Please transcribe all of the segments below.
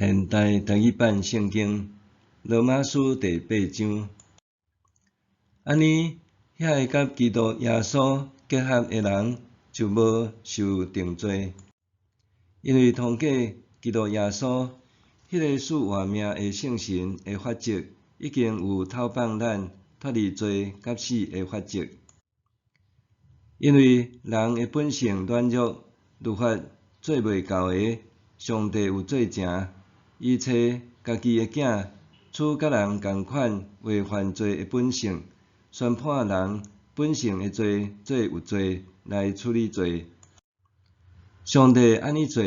現代台語版聖經羅馬書第八章。按呢，遐个佮基督耶穌結合的人就無受定罪，因為通過基督耶穌，彼个賜活命的聖神的法則已經有透放咱脫離罪佮死的法則。因為人的本性軟弱，律法做袂到的，上帝有做成。伊差家己的囝，取佮人仝款會犯罪的本性，宣判人本性的罪做有罪，來處理罪。上帝按呢做，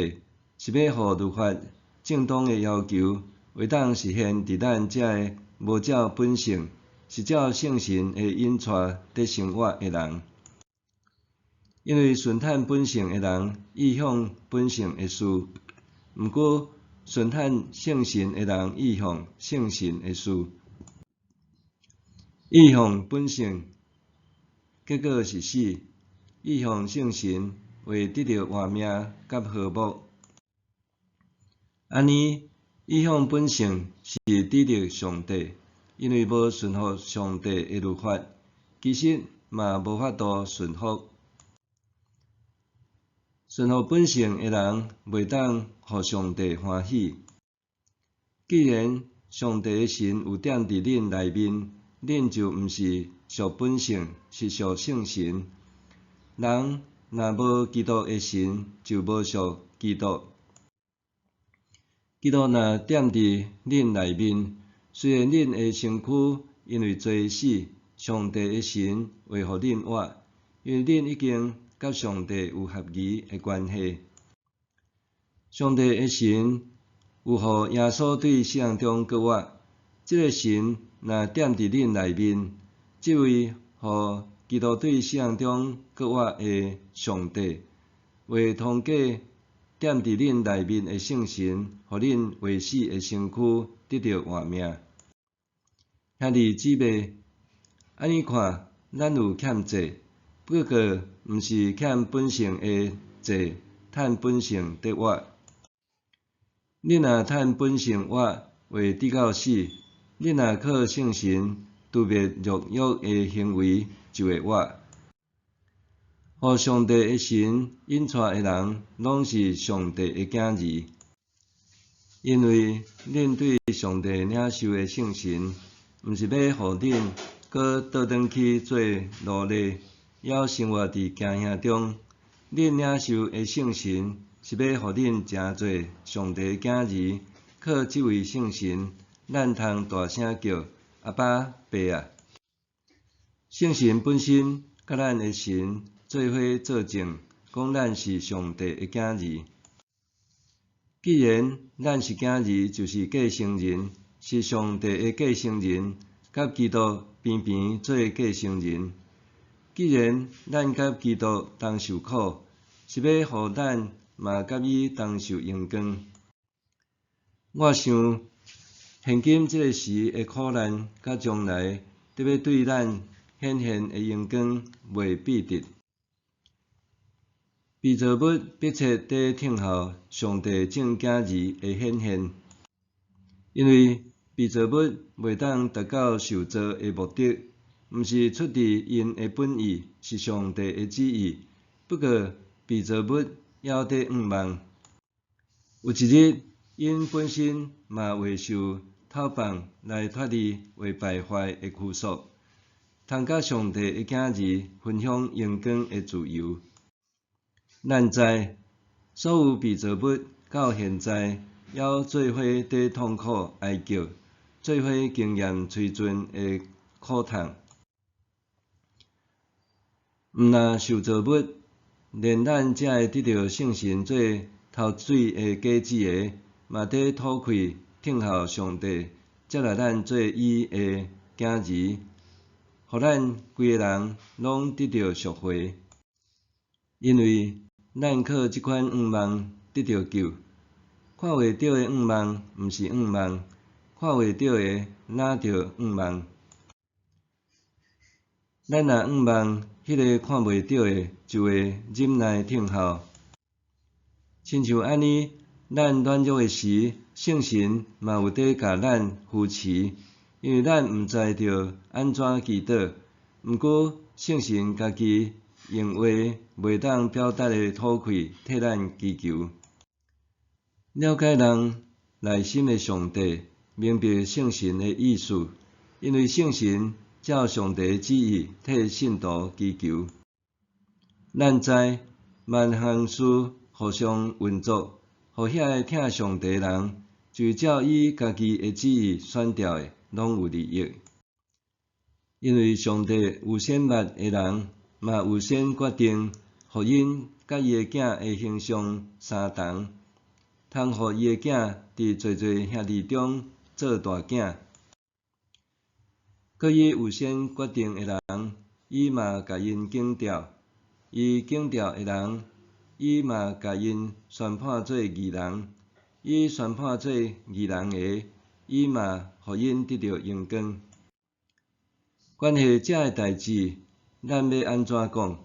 是欲予律法正當的要求，會當實現佇咱這个無照本性，是照聖神的引帶佇生活的人。因為順趁本性的人意向本性的事，毋過順趁聖神的人意向聖神的事。意向本性，結果是死；意向聖神，會得著活命佮和睦。按呢，意向本性是抵擋上帝，因為無順服上帝的律法，其實嘛無法度順服。順服本性的人，袂當予上帝歡喜。既然上帝的神有踮佇恁內面，恁就毋是屬本性，是屬聖神。人若無基督的神，就無屬基督。基督若踮佇恁內面，雖然恁的身軀因為罪死，上帝的神會予恁活，因為恁已經佮上帝有合宜的關係。上帝的神有予耶穌對死人中閣活，這个神若踮佇恁內面，這位予基督對死人中閣活的上帝，會通過踮佇恁內面的聖神，予恁會死的身軀得著活命。兄弟姊妹，按呢看，咱有欠債，不過毋是欠本性的債，趁本性得活。恁若趁本性活，會得到死；恁若靠聖神除滅肉欲的行為，就會活。予上帝的神引帶的人，攏是上帝的囝兒。因為恁對上帝領受的聖神，毋是欲予恁閣倒轉去做奴隸，猶生活佇驚嚇中。恁領受的聖神，是欲予恁成做上帝的囝兒，靠這位聖神，咱通大聲叫：阿爸爸啊！聖神本身佮咱的神做伙作證，講咱是上帝的囝兒。既然咱是囝兒，就是繼承人，是上帝的繼承人，佮基督平平做繼承人。既然咱佮基督同受苦，是欲予咱嘛佮伊同受榮光。我想，現今這个時的苦難，佮將來得欲對咱顯現的榮光袂比得。被造物迫切佇等候上帝眾囝兒的顯現，因為被造物袂當達到受造的目的，毋是出佇𪜶的本意，是上帝的旨意。不過被造物猶佇向望，有一日，𪜶本身嘛會受透放來脫離會敗壞的拘束，通佮上帝的囝兒分享榮光的自由。咱知，所有被造物到現在猶做伙佇痛苦哀叫，做伙經驗催盡的苦痛。毋但受造物，連咱這个得著聖神做頭水的果子的，嘛佇吐氣等候上帝接納咱做伊的囝兒，予咱規个人攏得著贖回。因為咱靠這款向望得著救，看袂著的向望毋是向望，看袂著的哪著向望？咱若向望彼个看袂著的，就會忍耐等候。親像按呢，咱軟弱的時，聖神嘛有佇共咱扶持，因為咱毋知著按怎祈禱，毋過聖神家己用話袂當表達的吐氣替咱祈求。了解人內心的上帝，明白聖神的意思，因為聖神照上帝旨意替信徒祈求。咱知萬項事互相運作，予遐个疼上帝人，就是照伊家己的旨意選召的，攏有利益。因為上帝預先捌的人，嘛預先決定，予𪜶佮伊的囝的形象相同，通予伊的囝佇濟濟兄弟中做大囝。閣伊預先決定的人，伊嘛共𪜶揀召；伊揀召的人，伊嘛共𪜶宣判做義人；伊宣判做義人的，伊嘛予𪜶得著榮光。關係這个代誌，咱欲按怎講？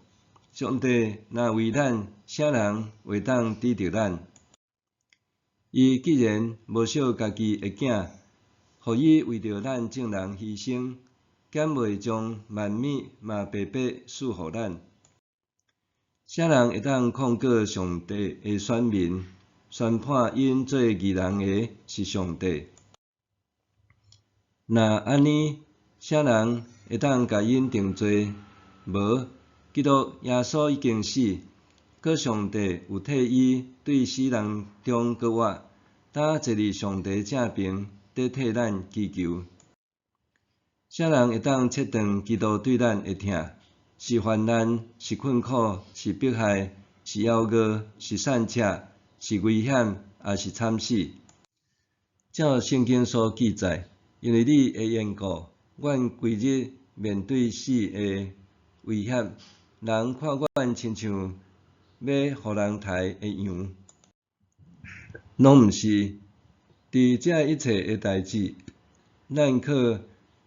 上帝若為咱，啥人會當抵擋咱？伊既然無惜家己的囝，予伊為著咱眾人犧牲，敢袂將萬物嘛白白賜予咱？啥人會當控告上帝的選民？宣判𪜶做義人的是上帝。若按呢，啥人會當共𪜶定罪？無，基督耶穌已經死，閣上帝有替伊對死人中閣活，今坐佇上帝正爿，佇替咱祈求。啥人會當切斷基督對咱的疼？是患難，是困苦，是迫害，是枵餓，是散赤，是危險，抑是慘死？照聖經所記載，因為你的緣故，阮規日面對死的危險，人看阮親像欲予人刣的羊。攏毋是，佇這一切的代誌，咱靠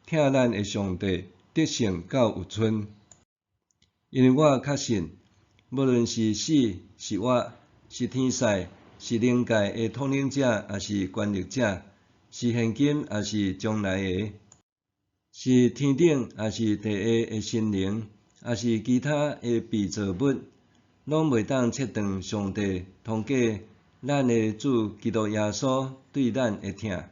疼咱的上帝得勝到有賰。因為我確信，無論是死是活，是天使，是靈界的統領者，抑是權力者，是現今抑是將來的，是天頂抑是地下的神靈，抑是其他的被造物，攏袂當切斷上帝通過咱的主基督耶穌對咱的疼。